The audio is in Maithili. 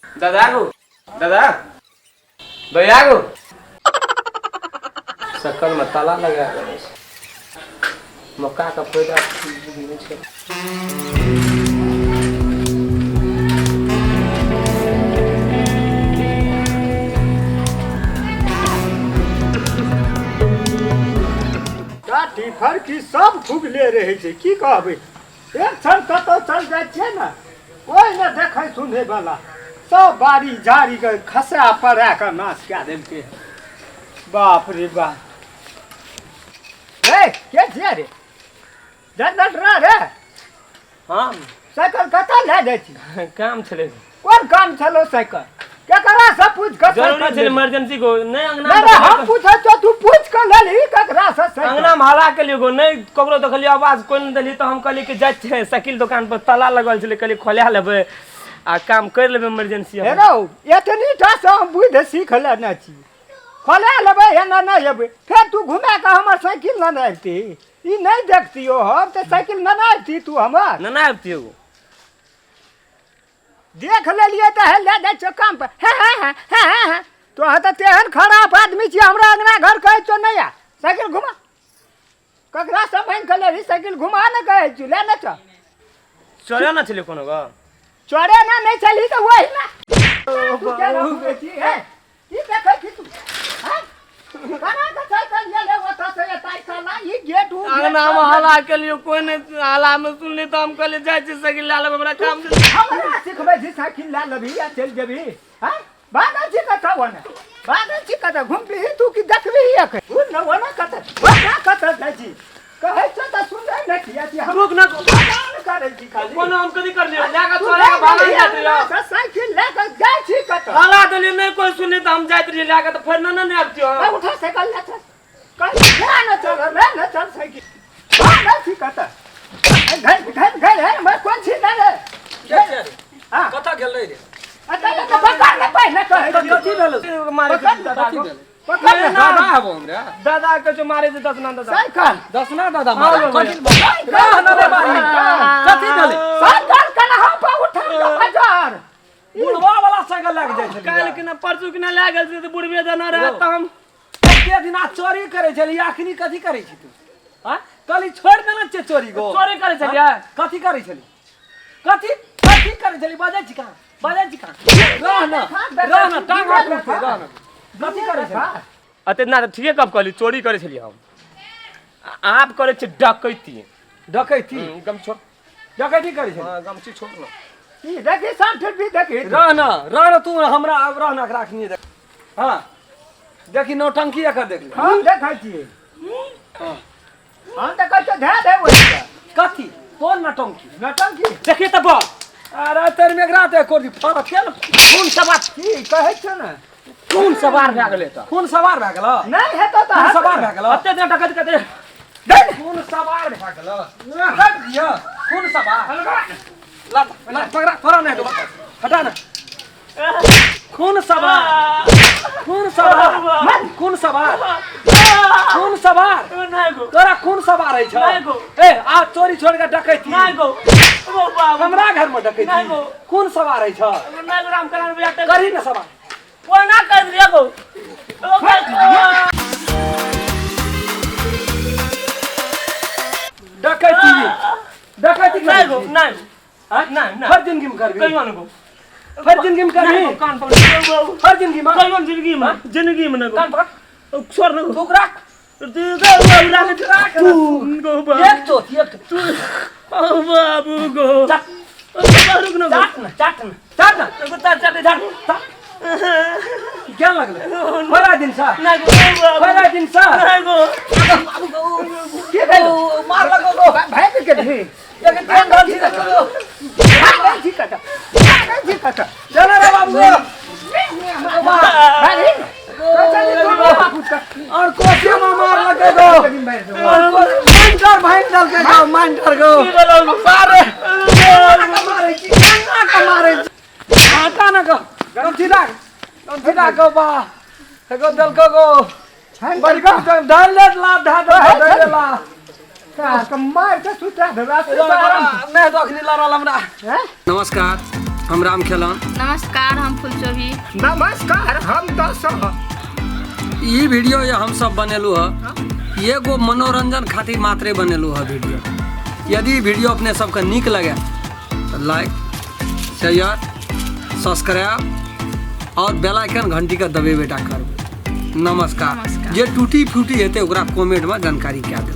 दादा गो, दादा, भैया गो, सकल में ताला लगा देने छै। मौका के फायदा नहि छै। काठी फरकी सब खुगले रहै छै। की कहबै, एक क्षण कतौ चल जाइ छियै ने, कोइ ने देखै सुनै वाला, सब बाड़ी झाड़ी के खसरा पड़ा कऽ नाश कए देलकै। बाप रे बाप! रे के छियै रे? डर डर रे। हाँ। साइकिल कतऽ लए जाइ छी? काम छलै। कोन काम छलो? साइकिल केकरा से पूछ कऽ जरूरी साइकिल छलै, लेली? इमरजेंसी को नहि अंगना। नहि नहि, हम पूछै छियौ, तू पूछ कऽ लेलही ककरा से साइकिल? अंगना में हला के लियो, नहि ककरो देखलियो, आवाज कोइ नहि देलियै, तऽ हम कहलियै कि जाइ छियै साइकिल दोकान पर, ताला लगल छलै, कहलियै खोला लेबै आ काम करि लेबै इमरजेंसी। हे रौ, एतनी टा से हम बुद्धि सीख लेने छी। खोला लेबै, एना नहि एबै। फेर तू घुमा कऽ हमर साइकिल नेने अबिती? ई नहि देखतियौ हम तऽ साइकिल नेने अबिती तू हमर? नेने अबितियै। देख लेलियै तऽ हे लए जाइ छियौ काम पर। हे हे हे हे हे हे, तोहर तऽ तेहन खराब आदमी छियै, हमरा अंगना घर कहै छियौ नहि आ। साइकिल घुमा, ककरा से मांगि कऽ लेबही साइकिल? घुमा ने कहै छियौ, लए ने चल। चोरे ना छलै कोनो गो। चोरे ना नहि चलही तऽ वही ना तू केना घुमै छी? हे, की देखै छी तू? हैं? केना कऽ साइकिल ले ओतऽ से एतऽ साला ई गेट उ गेट। अंगना में हला के लियो, कोई नहीं हला में सुनली तऽ हम कहलियै जाइ छी साइकिल लए लेबै, हमरा काम छै। हमरा सिखबै छी? साइकिल लए लेबही आ चलि जेबही? हैं? भागल छी कतऽ ओने? भागल छी कतऽ? घुमबिही तू कि देखबिही एखन? घुम ने ओने, कतऽ ओने कतऽ जाइ छी? कहै छौ तऽ सुनै नहि छी अथी हम। रुक ना। पता करै छी खाली। कोनो हम कथी करलियै? लए कऽ तू चोरा लए के भागल गेलही जाइत रहियै। अंगना से साइकिल लए कऽ जाइ छी कतऽ? हला देलियै, नहि कोई सुनली तऽ हम जाइत रहियै लए कऽ, तऽ फेर ने ने अबितियै ए, हम। उठा साइकिल लए चल। कहीं ले न चल, ले न चल साइकिल। भागल छी कतऽ? ए, घर घर घर है मैं कोन छी ना रे? हां। कतऽ गेल रही रे? अच्छा तऽ पकड़ ले पहिने, कहै छी। कथी भेल? मारे। पकड़ ले। कथी भेल? पकड़ ले। दादा आबो हमरा। दादा के जो मारे छै दसना दादा। साइकिल। दसना दादा मारे? हाँ, कथी रह न रे बारी, कथी भेलै? साइकिल केना हम पर उठा कऽ हजार बुढ़वा वाला साइकिल लए के जाइ छलियै। काल्हि के ना परसू के ना लए गेल छै तऽ बुढ़बे जाना रहै तऽ हम एते दिना चोरी करै छली, अखनी कथी करै छी तू? हाँ, कहली छोड़ि देने छियै चोरी गो। चोरी करै छलियै? कथी करै छली? कथी कथी करै छली? बाजै छी कहाँ? बाजै छी कहाँ? रह न, रह न, टांग हाथ उठते, रह न। कथी करै छली? अते ना तऽ ठीके कब कहली, चोरी करै छलियै हम। आब करै छियै डकैती। डकैती? गमछी छोड़। डकैती करै छली? हाँ, गमछी छोड़ न। ई देखी, सामठे भी देखी। रह न, रह न तू हमरा आब, रह न, राखनी देख। हाँ, देखी, नौटंकी एकर देख ले। हम देखै छियै। हम तऽ कहै छियै धए दे ओहि के। कथी? कोन नौटंकी? नौटंकी। देखिए तऽ बल। अरे तेरे में रात एको दी फरक के न खून सवार। की कहै छियै ने? खून सवार भए गेलै तऽ। खून सवार भए गेल। नहि हेतौ तऽ खून हेतौ। सवार भए गेल। अते दिन डकैत कते। खून सवार भए गेल। हट दिअ, खून सवार। ला ला, पकड़ा, तोरा नहीं देबो, हटा ना। खून सवार, खून सवार, खून सवार, खून सवार। नहि गो। तोरा खून सवार है छ? नहि गो। ए, आ चोरी छोड़ के डकैती? नहि गो, ओ बाबू। हमरा घर में डकैती? नहि गो। खून सवार है छ? नहि गो, राम कल्याण भैया। करी न सवार। कोना कर दिया गो? ओ कर। डकैती, डकैती? नहि गो, नहि। हाँ? नहि, नहि। हर जिंदगी में करबी? कहियो नहि गो। हर जिंदगी में नहि करबी? गो, कान पकड़ बाबू। हर जिंदगी में? कहियो नहि, जिंदगी में, जिंदगी में नहि गो। कान पकड़। छोड़ न गो। तू राख। राख। राख। गो बाबू। एक चोट, एक चोट। ओ बाबू गो। चाट। ओ बाबू, रुक न गो। चाट न, चाट न, चाट न। गो, चाट, चाट, चाट। चाट। केहन लगलै पहिला दिन सँ? नहि गो, ओ बाबू। पहिला दिन सँ? नहि गो। की भेल? मार लगो गो। भागि गेलही? एक ट्रेन धर छी गो। भागै छी कतऽ? भागै छी कतऽ? चलो रे बाबू गो। भागही ने। कहै छली तू बाबू कऽ। और कोसी में मार लगे गो। और माइंडर भांग देलकै गो, माइंडर गो। की भेलौ गो? मारे, मारे छी, केना के मारे छी? हटा न गो, गमछी राख, गमछी राख गो। बा एगो देलको गो बड़ी गो, धर ले ला, धा दे, धर ले ला। सार के मारि कऽ सुता देबै आराम। नहि तो अखनी लड़ल हमरा। हैं? नमस्कार। हम राम खेलन। नमस्कार, हम फुलचोभी। नमस्कार, हम दशरथ। ई वीडियो ये हम सब बनेलू है, एगो मनोरंजन खातिर मात्रे बनेलू है वीडियो। यदि वीडियो अपने सबके नीक लगे तो लाइक, शेयर, सब्सक्राइब और बेल आइकन घंटी के दबेबे टा करबै। नमस्कार। नमस्कार। जे टूटी फूटी हेतै ओकरा कमेंट में जानकारी कए देबै।